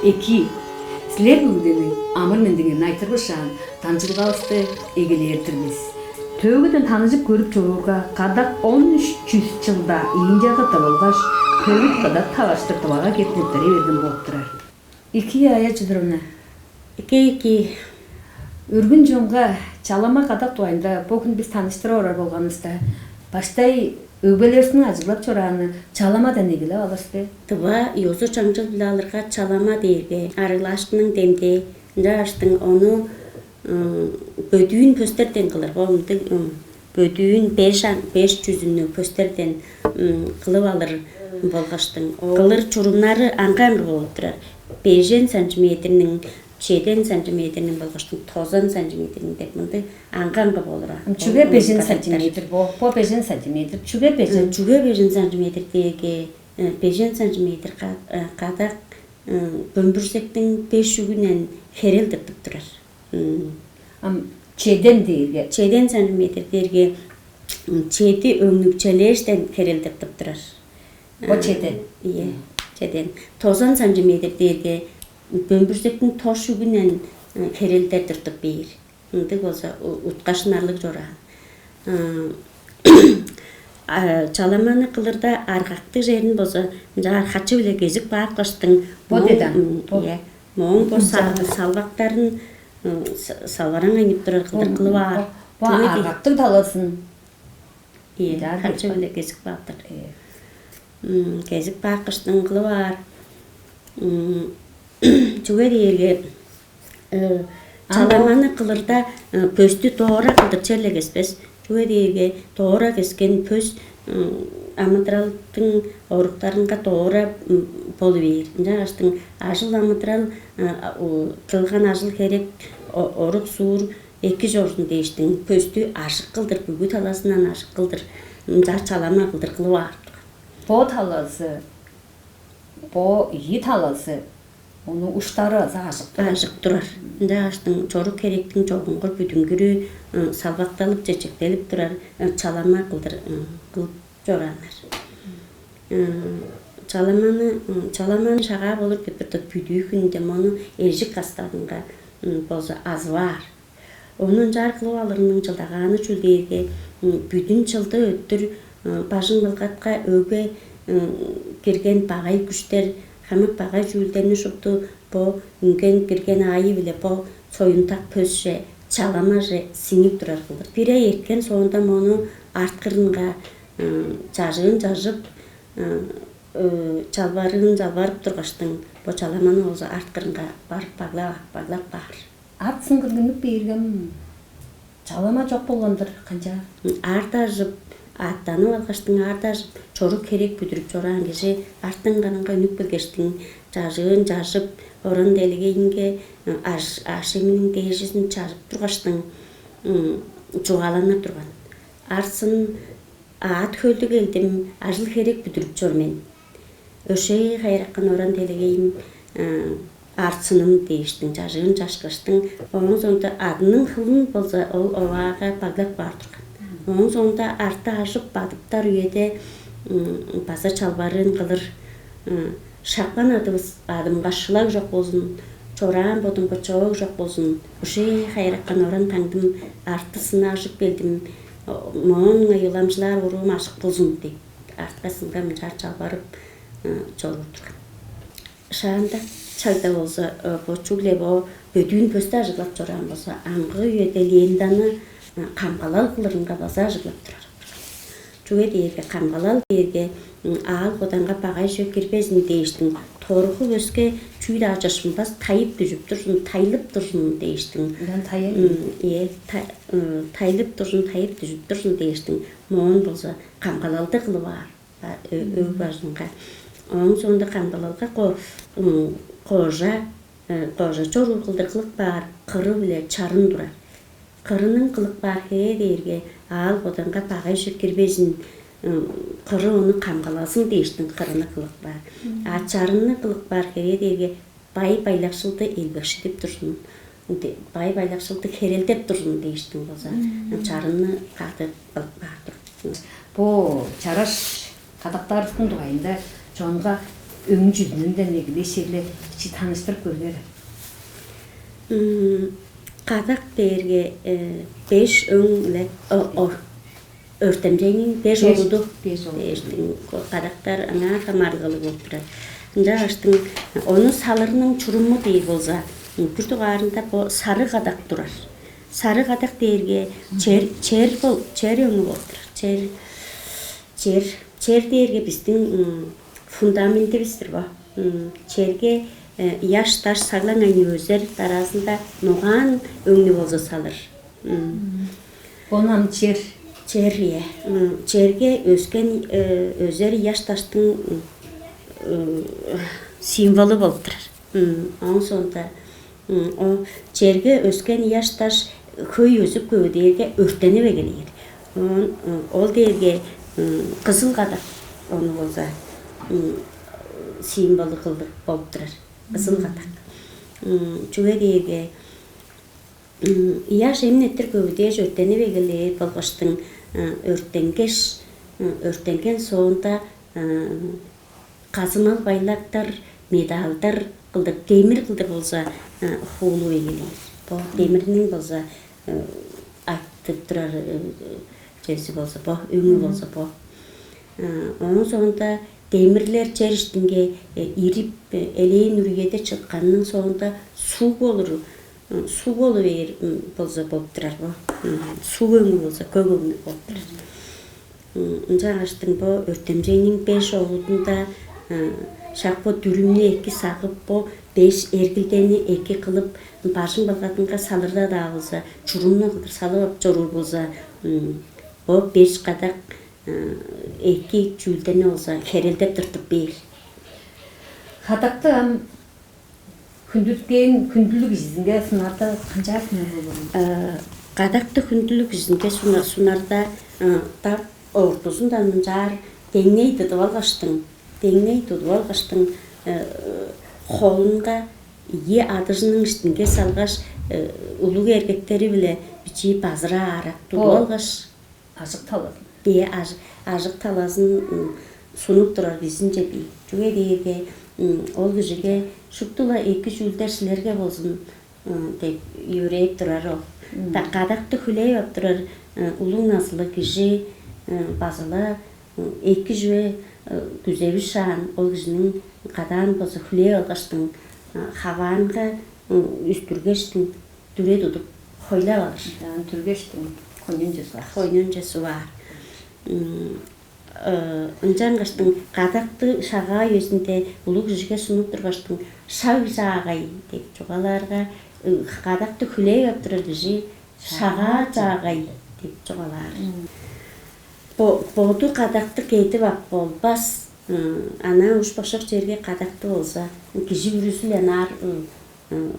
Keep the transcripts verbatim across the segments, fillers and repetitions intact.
Эки, силер бүгүдениң амыр-мендиңерни айтырбышаан, дамчыдылгавысты эгелээр-дир бис. Төөгүден таныжып көрүп чоруурга, кадак он үш чүс чылда ийин чагырда болгаш, төвүт када таварыштыр Тывага кеп нептерей берген болуп турар. Эки, Ая Чудуровна. Эки, эки. Үргүн чонга чалама кадак дугайында бо хүн бис таныштырып орар болганывыста, баштай өгбелеривистиң ажыглап чорааны чаламадан эгелеп алырыс бе? Тыва ёзу-чаңчыл-биле алырга, чалама дээрге арыглаашкынның демдээ, ынчангаштың ону бөдүүн пөстерден кылыр. Ол мындыг бөдүүн беш, беш чүзүннү пөстерден кылып алыр болгаштың, кылыр чурумнары аңгы-аңгы болуп турар. Бежен сантиметрниң, чеден сантиметрниң болгаштың, тозан сантиметрниң деп мындыг аңгы-аңгы болур. Чүге бежен сантиметр бо? Бо бежен сантиметр. Чүге бежен? Чүге бежен сантиметр дээрге, бежен сантиметр кадак бөмбүрзектиң беш шүгүнен херел тыртып турар. Ам чеден дээрге? Чеден сантиметр дээрге чеди өңнүкчелээштен херел тыртып турар. Бо чеден? Ийе, чеден. Тозан сантиметр дээрге бөмбүрзектиң тос шүгүнен херелдер тыртып бээр. Ындыг болза уткашынарлыг чораан. Чаламаны кылырда аргактыг черин болза ынчаар хачы-биле кезип каапкаштың, бо деден, бо. Иә, мооң бо салбактарын салбараң айнып турар кылдыр кылып аар. Бо аргактыг талазын. Иә, хачы-биле кезип кааптар. Кезип каапкаштың кылып аар. Чүге дээрге чаламаны кылырда пөстү доора кылдыр черле кеспес. Чүге дээрге доора кескен пөс амыдыралдың оруктарынга доора болу бээр. Ынчангаштың ажыл амыдырал, кылган ажыл херек, орук-суур эки чорзун дээштиң, пөстү ажык кылдыр, бүгү талазындан ажык кылдыр, ынчаар чалама кылдыр кылып аар турган. Бо талазы, бо ийи талазы, ону уштары азы ажык турар. Ажык турар. Ынчангаштың чорук-херектиң чогуңгур бүдүңгүрү салбакталып, чечектелип турар, чалама кылдыр кылып чорааннар. Чаламаны, чаламаны шагаа болур деп турда, бүдүү хүнүнде мону эжик кастарынга болза азып аар. Ону ынчаар кылып алырының чылдагааны чүл дээрге, бүдүн чылды өттүр бажың мылгатка өгге кирген багай күштер, хамык багай чүүлдерни шупту бо үнген кирген аайы-биле бо союнтак пөсче, чаламаже сиңип турар кылдыр. Бир ай эрткен соонда мону арткырынга чажыын чажып, чалбарыын чалбарып тургаштың, бо чаламаны болза арткырынга барып баглап, баглап баар. Арт сынгыр үнүп бээргем, чалама чок болган-дыр, канчаар? Арт ажып, аъттанып алгаштың арт ажып, чорук-херек бүдүрүп чораан кижи арт ынганынга үнүп келгештиң, чажыын чажып, оран-делегейинге аш-, аъш-чеминиң дээжизин чажып тургаштың, чугааланыр турган. Арсын аът-хөлдү келдим, ажыл-херек бүдүрүп чор мен. Өршээ хайыракан оран-делегейим, арт сыным дээштиң, чажыын чашкаштың, ооң соонда адының хылын болза ол оваага баглап каар турган. Ооң соонда арты ажып бадыптар үеде база чалбарыын кылыр. Шапкан адывыс адымга шылаг чок болзун, чораан бодумга чоок чок болзун, уже хайыракан оран таңдым, арты сыны ажып келдим, моон ыңай уламчылаар уруум ажык болзун деп, артка сынга мынчаар чалбарып чоруур турган. Шаанда чагда болза, бо чүгле бо бөдүүн пөстү ажыглап чораан болза, аңгы үеде лентаны камгалал кылырынга база ажыглап турар. Чүге дээрге камгалал дээрге аал-коданга багай чүве кирбезин дээштиң, торгу өске чүү-даа чышынмас, тайып дүжүп турзун, тайлып турзун дээштиң. Ынчан тайып. Ээ, тайлып турзун, тайып дүжүп турзун дээштиң. Моон болза камгалалды кылып аар өг бажынга. Ооң соонда камгалалга кожа, кожа чоруур кылдыр кылып каар кыры-биле чарын турар. Кырының кылып каар херээ дээрге аал-коданга багай чүве кирбезин, кыры ону камгалазын дээштиң кырыны кылып каар. А чарынны кылып каар херээ дээрге бай-байлакчылды элбекшидип турзун, бай-байлакчылды херелдеп турзун дээштиң болза, чарынны кады кылып каар турган. Бо чараш кадактарывыстың дугайында чонга өң-чүзүнүнден эгелээш-ле бичии таныштырып көрүңер. М, кадак дээрге, э, беш өң-ле, о, о, өртемчейниң беш Беш, олуду беш олуду. Дээштиң, кадактар аңаа хамаарылгалыг болуп турар. Ынчангаштың ону салырының чуруму дээр болза, м, бир дугаарында бо сары кадак турар. Сары кадак дээрге чер, чер бол, чер өңү болуп турар. Чер, чер, чер дээрге бистиң, м, фундаментивис-тир бо. М, черге, э, ыяш-даш саглаң айны өзер, дараазында ногаан өңнү болза салыр. М. Бо ам чер. Чер, ийе. М, черге өскен, э, өзер ыяш-даштың, м, э, символу болуп турар. М, ооң соонда, м, о, черге өскен ыяш-даш хөй өзүп көвүдээрге, өрттенип эгелээр. Оон, м, ол дээрге, м, кызыл кадак, ону болза, м, символу кылдыр болуп турар. Кызыл кадак. М, чүге дээрге, м, ыяш эмин эрттир көвүдээш, өрттенип эгелээр болгаштың, м, өрттенгеш, м, өрттенген соонда, м, казымал байлактар, медалдар кылдыр, демир кылдыр болза, э, хуулуп эгелээр. Бо демирниң болза, э, айтып турар, э, чези болза бо, өңү болза бо. Э, ооң соонда демирлер чер иштинге, э, ирип, э, элээн үр үеде чытканының соонда суг болур, м, суг болу бээр, м, болза болуп турар бо. М, суг өңү болза көк өңнүг болуп турар. М, ынчангаштың бо өртемчейниң беш олудунда, м, шак бо дүрүмнү эки сагып, бо беш эргилдени эки кылып, бажың балгадынга салырда-даа болза, чурумну кылдыр салып ап чоруур болза, м, бо беш кадак, м, эки чүүлдерни болза херелдеп тыртып бээр. Кадакты ам хүндүткээн хүндүлүг кижизинге сунарда канчаар сунар болурул? Э, кадакты хүндүлүг кижизинге суна-, сунарда, э, так ортузундан мынчаар деңней тудуп алгаштың, деңней тудуп алгаштың, э, холунга ийи адыжының иштинге салгаш, э, улуг эргектери-биле бичии базыраа аарак тудуп О. алгаш, Ажык талазын. Ээ, ажык талазын, м, сунуп турар кижизинче бээр. Чүге дээрге, м, ол кижиге шупту-ла эки чүүлдер силерге болзун, м, деп йөрээп турар ол. М. Та-, кадакты хүлээп ап турар, м, улуг назылыг кижи, м, база-ла, м, эки чүве, м, күзевишаан, ол кижиниң кадаан болза хүлээп алгаштың, м, хаваанга, м, үстүргештиң, дүре тудуп, хойлап алыр. Ынчан түргештиң, хойнунче суваар. Хойнунче суваар. М, э, ынчангаштың кадакты шагаа үезинде улуг кижиге сунуп тургаштың, шаг чаагай деп чугаалаарга, э, кадакты хүлээп ап турар кижи шагаа чаагай деп чугаалаар. М. Бо-, боду кадакты кедип ап болбас. М, анаа уш-бошок черге кадакты болза, кижи бүрүзү-ле ынаар, м, м,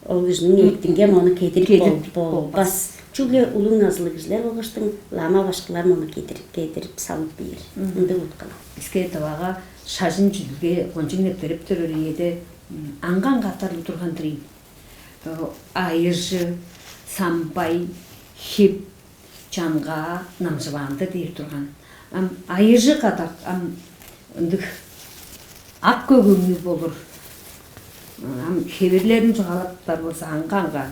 ол кижиниң эртинге мону кедирип кедирип бол-, болбас. Чүгле улуг назылыг кижилер болгаштың, лама башкылар мону кедирип, кедирип салып бээр. Мгм. Ындыг уткалыг. Биске Тывага шажын чүдүлге кончуг нептереп турар үеде, м, аңган катарлы турган-дыр ийин. Э, айыжы, самбай, хип, чангаа, намчываанды дээр турган. Ам айыжы кадак, ам ындыг ак-көк өңнүг болур. Ам хевирлерин чугаалаптар болза, аңгы-аңгы.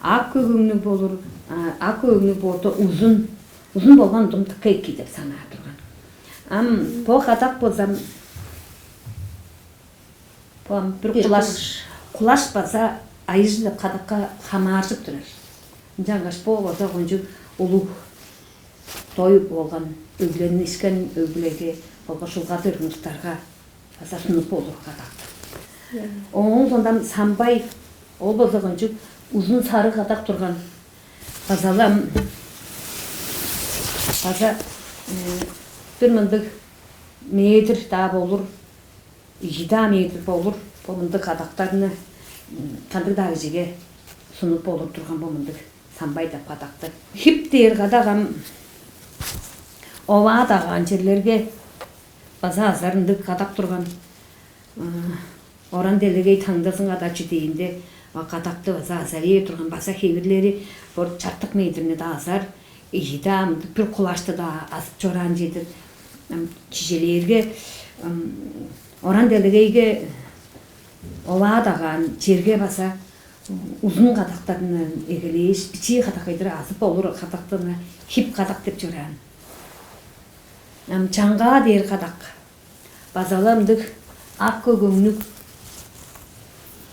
Ак-көк өңнүг болур, а, ак-көк өңнүг боорда узун, узун болган удум дыка эки деп санаар турган. Ам бо кадак болза, ам бо ам бир Бир кулаш, кулаш. Кулаш база айыжы деп кадакка хамааржып турар. Ынчангаш бо база кончуг улуг дой болган өглени ишкен өг-бүлеге болгаш улгады ырыңчыттарга база сунуп болур кадак. Ооң соондан самбай, ол болза кончуг узун сары кадак турган. База-ла ам, база, э, бир мындыг метр-даа болур, ийи-даа метр болур, бо мындыг кадактарны, м, кандыг-даа кижиге сунуп болур турган бо мындыг самбай деп кадакты. Хип дээр кадак ам оваа дагаан черлерге база азар ындыг кадак турган. М, оран делегей таңдызынга-даа чүдээнде, а, кадакты база аза бээр турган, база хевирлери бо чартык метрни-даа азар, ийи-даа мындыг бир кулашты-даа азып чораан чедир. Ам, чижээлээрге, ам, Оран делегейге оваа дагаан черге база узун кадактарны эгелээш, бичии кадак кылдыр азып болур кадактарны хип кадак деп чораан. Ам чаңгаа дээр кадак база-ла ындыг ак-көк өңнүг,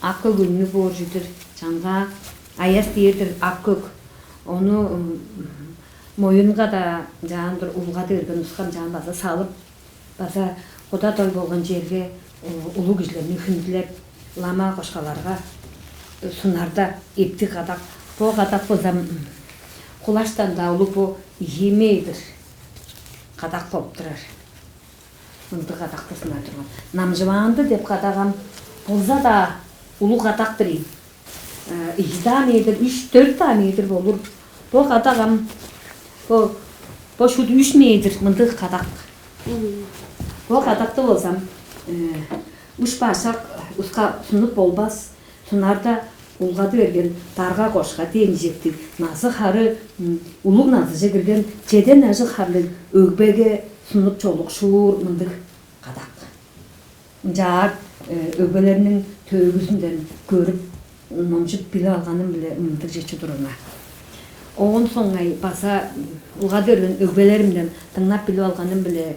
ак-көк өңнүг боор чүве-дир. Чаңгаа, аяс дээр-дир ак-көк. Ону моюнга-даа чаан бир улгады берген, ускан чаан база салып, база куда-дой болган черге улуг кижилерни хүндүлеп, лама-кошкаларга сунарда эптиг кадак. Бо кадак болза кулаштан-даа улуг, бо ийи метр кадак болуп турар. Мындыг кадакты сунар турган. Намчываанды деп кадагам болза-даа улуг кадак-тыр ийин. Ийи-даа метр, үш-дөрт-даа метр болур. Бо кадагам, бо, бо шуут үш метр мындыг кадак. Бо кадакты болзам, уш башак уска сунуп болбас. Сунарда улгады берген дарга-кошка дээн чижектиг, назы-хары улуг назыже кирген чеден ажыг харлыг өгбеге сунуп чолукшуур мындыг кадак. Ынчаар өгбелерниң төөгүзүнден көрүп, номчуп билип алганым-биле мындыг чечи туруна. Оон соңгай база улгады берген өгбелеримден дыңнап билип алганым-биле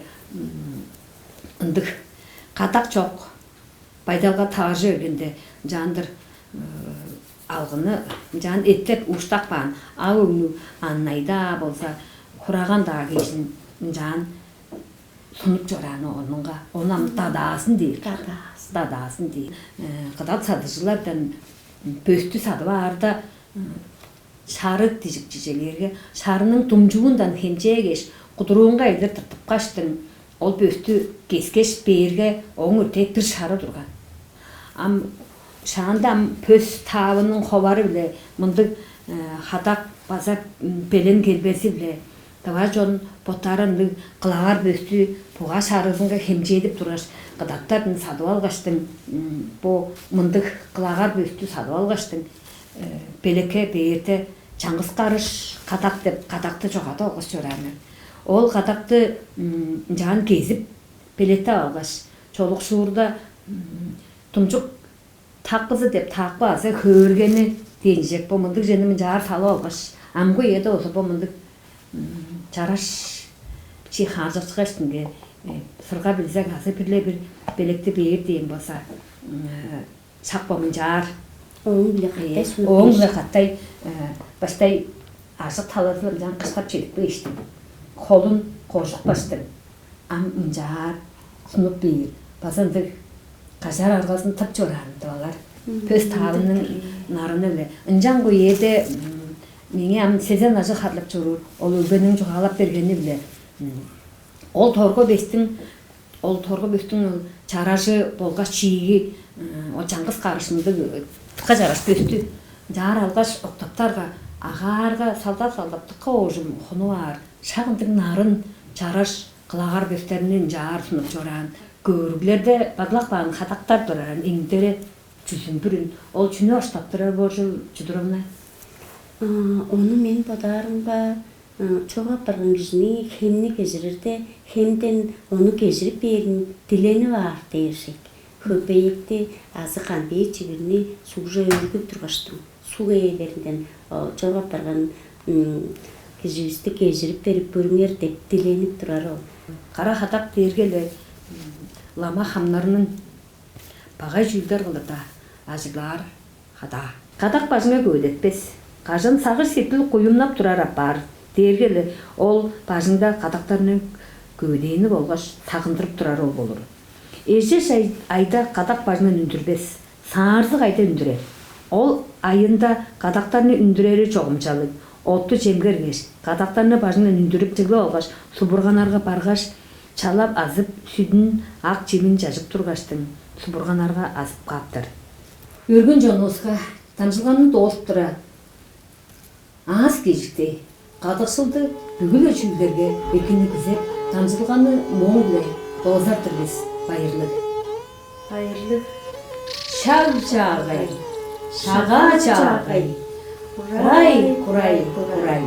ындыг: кадак чок байдалга таваржы бергенде, ынчаан-дыр алгыны ынчаан эттеп ууштап каан, ак өңнүг аннай-даа болза, хураган-даа кижи ынчаан сунуп чораан оонунга. Ону ам дадаазын дээр. Дадаазын. Дадаазын дээр. Кыдат садыжылардан бөстү садып аарда, шары дижик чижелээрге, шарының думчуундан хемчээш, кудуруунга эдер тыртыпкаштың, ол бөстү кескеш бээрге, ооң өртээ бир шары турган. Ам шаанда ам пөс таавының ховары-биле мындыг кадак база белен келбези-биле тыва чон боттары ындыг кылагар бөстү буга шарызынга хемчээдип тургаш, кыдаттардан садып алгаштың, бо мындыг кылагар бөстү садып алгаштың, белекке бээрде чаңгыс карыш кадак деп кадакты чогадып алгаш чорааннар. Ол кадакты ынчаан кезип, белеттеп алгаш, чолукшуурда думчук такызы деп такпы азы хөөргени дээн чижек, бо мындыг чүвени мынчаар салып алгаш, амгы үеде болза бо мындыг чараш бичии хааржакчыга иштинге сырга билзек азы бир-ле бир белекти бээр дээн болза, шак бо мынчаар. Ооң-биле каттай сунуп, ооң-биле каттай баштай ажык талазы ынчаан кыштап чедип кээштиң. Холун кожуп кааштың. Ам ынчаар сунуп бээр. База ындыг кажар аргазын тып чораан тывалар. Пөс таавының нарыны-биле. Ынчан бо үеде меңээ ам сезен ажыг харлап чоруур ол өгбениң чугаалап бергени-биле. Ол торгу бестиң, ол торгу бөстүң ол чаражы болгаш чииги, ол чаңгыс карыш мындыг дыка чараш бөстү ынчаар алгаш октаптарга, агаарга салдап-салдап дыка оожум хунуп аар, шак ындыг нарын, чараш кылагар бөстерни ынчаар сунуп чораан. Көөрүглерде бадылап каан кадактар турар, эңдере чүзүмбүрүн. Ол чүнү оштап турар боор чүл, Чудуровна? Ону мен бодаарымга, чогап барган кижини хемни кежирерде, хемден ону кежирип бээрин диленип аар дээр шек. Хөпейикти азы камбии чигирни сугже өргүп тургаштың, суг ээлеринден чогап барган киживисти кежирип берип көрүңер деп диленип турар ол. Кара кадак дээрге-ле лама хамнарының багай чүүлдер кылырда ажыглаар кадаа. Кадак бажыңга көвүдетпес. Кажан сагыш-сеткил куюмнап турар апаар дээрге-ле ол бажыңда кадактарны көвүдээни болгаш сагындырып турар ол болур. Эжеш айда кадак бажыңын үндүрбес, саарзык айда үндүрер. Ол айында кадактарны үндүрери чогумчалыг. Отту чемгергеш, кадактарны бажыңдан үндүрүп чыглып алгаш, субурганнарга баргаш, чалап азып, сүдүн, ак чимин чажып тургаштың, субурганнарга азып кааптар. Өргүн чонувуска дамчылганы доозуп тура, аас-кежикти, кадыкшылды бүгү-ле чүүлдерге эргини күзеп, дамчылганы мооң-биле доозар-дыр бис. Байырлыг. Байырлыг. Шаг чаагай, шагаа чаагай, курай, курай, курай.